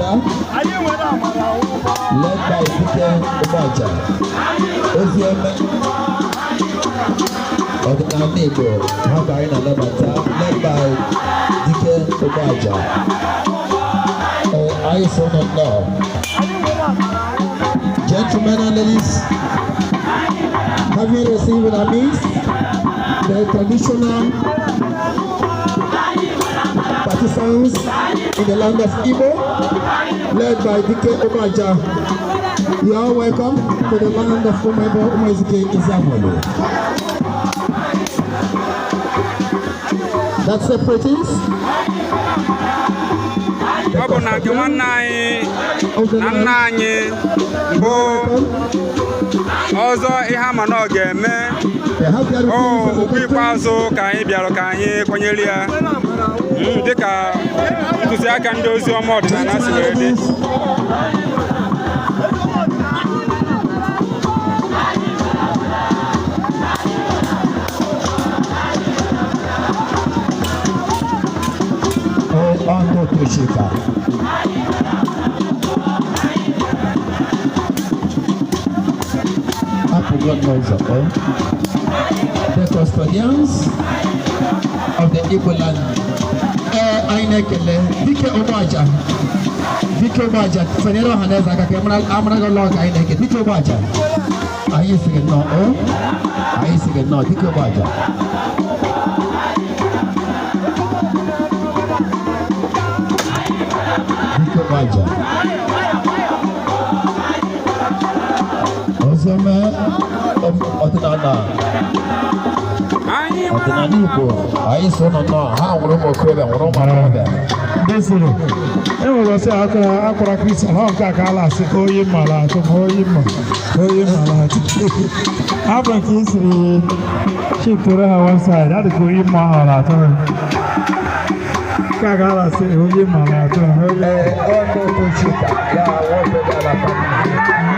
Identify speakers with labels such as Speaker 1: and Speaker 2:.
Speaker 1: na-anabata, led by Dike Ugbaja, Oziọma Ọdịnala Igbo, ha ka anyị na-anabata, led by Dike Ugbaja. Ee, anyị so nọ nnọọ. Gentlemen and ladies, having received in our midst the traditional partisans in the land of Igbo, led by Dike Umaja, you are welcome to the land of Umebo Umezike Izamolu. That's the pretties.
Speaker 2: Ọ bụ na nke nwanne anyị na nna anyị bụ ọzọ ihe ama na ọ ga-eme o okwu ikpeazụ ka anyị bịara ka anyị kwanyere ya dịka ntụziaka ndị ozi ọma ọdịnala si wee dị.
Speaker 1: Ọndụ Toshika. Apụgo n'ụzọ, eh? The custodians of the Igbo land. Ee, anyị na-ekele Dike Ụgbọaja. Dike Ụgbọaja, fenyere ọha na eze aka ka amara gị ụlọ ka anyị na-eke. Dike Ụgbọaja, anyị sị gị nnọọ, o anyị sị gị nnọọ, Dike Ụgbọaja. Dike Ụgbọaja. Ọzọma ọdịnala
Speaker 2: Anyị
Speaker 1: ọdịnala Igbo, anyị so nọ nnọọ. Ha nwụrụ ụmụ okorobịa, nwụrụ ụmụ agbọghọbịa.
Speaker 3: Ndị sịrị e nwere ọsị akwara akwara Kristian ọ nke a ka a na-asị oyi mma na-atụ m, oyi mma, oyi mma na-atụ afọ nke i siri shiftoro ha one side adị ka oyi mma ahụ na-atụ ha, nke a ka a na-asị oyi mma na-atụ ha, oyi.
Speaker 1: Ee, ọnụ Tochika ya nwoke ala.